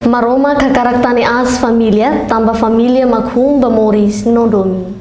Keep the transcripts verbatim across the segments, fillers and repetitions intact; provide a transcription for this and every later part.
Maromak hakarak tane aas família, tanba família mak hun ba moris no domin.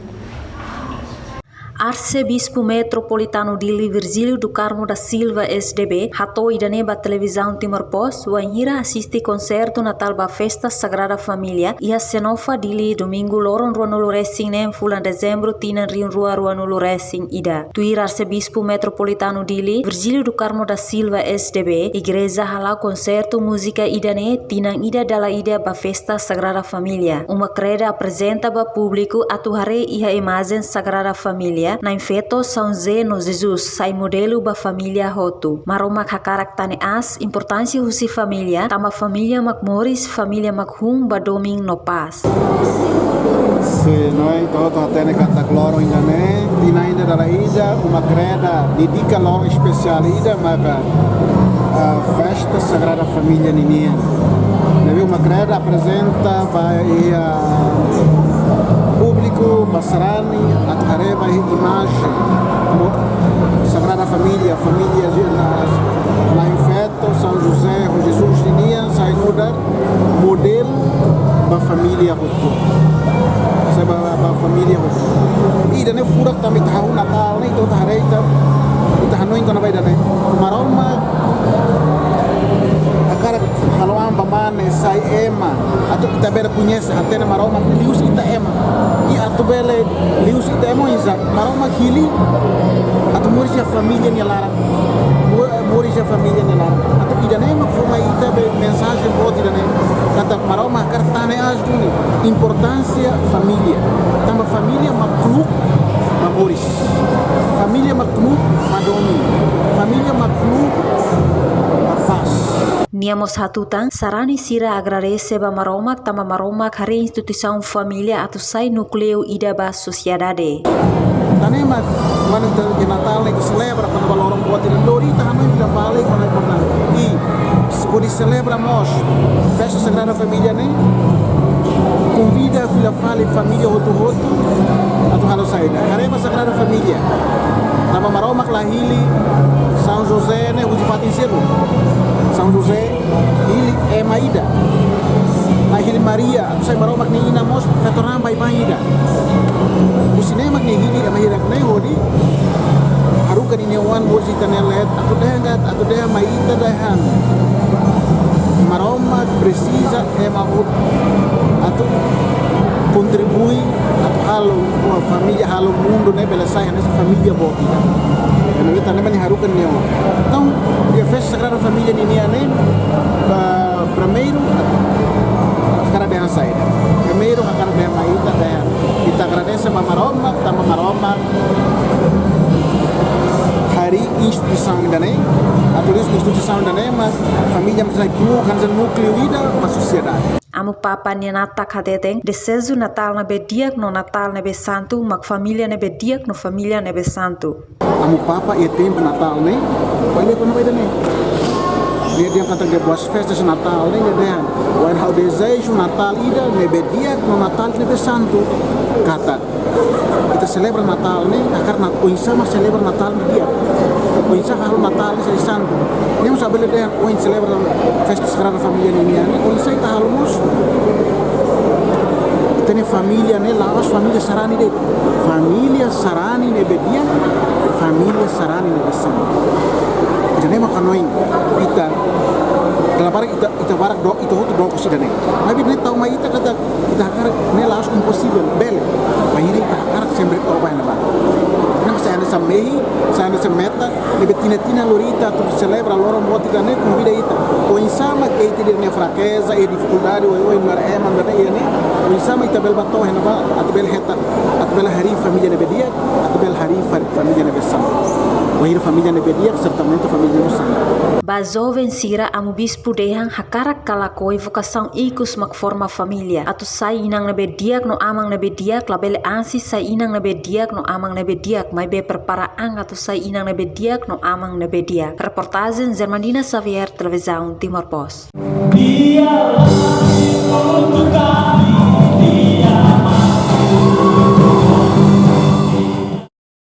Arsebispu Metropolitanu Dili Virgílio do Carmo da Silva, S D B, hato'o ida-ne'e ba Televizaun Timor Post, wainhira asiste konsertu Natál ba Festa Sagrada Família, iha Xenofa Dili, Domingu loron ruanulu-resin-neen fulan Dezembru tinan rihun rua ruanulu-resin-ida. Tuir Arsebispu Metropolitanu Dili, Virgílio do Carmo da Silva, S D B, igreja hala'o konsertu múzika ida-ne'e tinan ida dala ida ba Festa Sagrada Família. Uma kreda aprezenta ba públiku atu haree iha imajen Sagrada Família, Na'in Feto, São José no Jesus, sai modelu ba família hotu. Maromak hakarak tane aas, importánsia husi família, tanba família mak moris, família mak hun ba domin no pás. Se no ita hotu hatene katak loron ida-ne'e, tinan ida dala ida, uma kreda dedika loron espesiál ida maka, ah, Festa Sagrada Família ninian. Ne'ebé uma kreda aprezenta ba iha públiku, ba sarani, atu haree ba iha imajen, no, Sagrada Família, família de, na, Na'in Feto, São José, ho Jesus ninian, sai nu'udar modelu ba família hotu. Sai ba, ba família hotu. Ida-ne'e furak tanba ita hahú Natál ne'e, ita haree ita, ita hanoin kona-ba ida-ne'e. Maromak hakarak halo an ba mane sai ema, atu ita bele koñese, hatene Maromak liuhusi ita ema. I atu bele liuhusi ita ema oinsá? Maromak hili atu moris iha família nia laran. Mo-, moris iha família nia laran. Atu ida-ne'e mak fó mai ita be mensajen boot ida-ne'e. Katak Maromak hakarak tane aas duni importánsia família. Tanba família mak kluk ba moris. Família mak kluk ba domin. Família mak kluk ba pás. Nia mós hatutan, sarani sira agradese ba Maromak, tanba Maromak harii instituisaun família atu sai núkleu ida ba sosiedade. Ida-ne'e mak, kuandu ita iha Natál ne'e ita selebra, kuandu ba loron boot ida, lori ita hanoin fila fali kona-ba importante. I, se hodi selebra mós Festa Sagrada Família ne'e, konvida fila fali família hotu-hotu atu halo saida? Haree ba Sagrada Família. Tanba Maromak la hili São José ne'e husi fatin seluk. São José hili ema ida. La hili Maria, atu sai Maromak nia inan mós feto-raan baibain ida. Husi ne'e mak nia hili ema hirak-ne'e hodi haruka ninia oan moris ita-nia leet, atu dehan, atu dehan mai ita dehan Maromak presiza ema hotu atu kontribui, atu halo, o família, halo mundu ne'e bele sai hanesan família boot ida. Entaun ita ne'e mak nia haruka ninia oan. Entaun, iha Festa Sagrada Família ninian ne'e, ba, primeiru, hakarak dehan saida? Primeiru, hakarak dehan mai ita dehan, ita agradese ba Maromak, tanba Maromak harii instituisaun ida-ne'e, atu liuhusi instituisaun ida-ne'e mak família mak sai kluk, hanesan núkleu ida ba sosiedade. Amu Papa nia natak hateten, dezeju Natál ne'ebé di'ak no Natál ne'ebé santu, mak família ne'ebé di'ak no família ne'ebé santu. Amu Papa iha tempu Natál ne'e, ko'alia kona-ba ida-ne'e. Nia dehan katak boas festas Natál ne'e, nia dehan, wainhira ha'u dezeja Natál ida ne'ebé di'ak no Natál ne'ebé santu. Katak ita selebra Natál ne'e, hakarak nat-, oinsá mak selebra Natál ne'e di'ak. Oinsá halo Natál ne'e sai santu. Ne'e mós labele dehan ohin selebra Festa Sagrada Família ninian ne'e, oinsá ita halo mós ita-nia família ne'e la'ós família sarani de'it. Família sarani ne'ebé di'ak, família sarani ne'ebé santu. Jadi mak hanoin ita, dala barak ita, ita barak do, ita hotu doko sira-ne'e. Maibé ne'e tau mai ita katak ita hakarak ne'e la'ós imposivel, bele. Bainhira ita hakarak sempre toba iha ne'ebá. Ne'e mak sai hanesan mehi, sai hanesan meta, ne'ebé tinan-tinan lori ita atu selebra loron boot ida-ne'e, konvida ita. Oinsá mak iha ita-nia frakeza, iha difikuldade, oioin, nu'udar ema, nu'udar iha ne'e, oinsá mak ita bele bá to'o iha ne'ebá, atu bele hetan, atu bele harii família ne'ebé di'ak, atu bele harii fa-, família ne'ebé santu. Wainhira família ne'ebé di'ak, sertamente família ne'e santu. Ba joven sira, Amu Bispu dehan hakarak ka lakohi vokasaun ikus mak forma família. Atu sai inan ne'ebé di'ak no aman ne'ebé di'ak, labele ansi sai inan ne'ebé di'ak no aman ne'ebé di'ak, maibé prepara an atu sai inan ne'ebé di'ak no aman ne'ebé di'ak. Reportajen Germandina Xavier, Televizaun Timor Post. Dia lagi untuk kami, dia mati.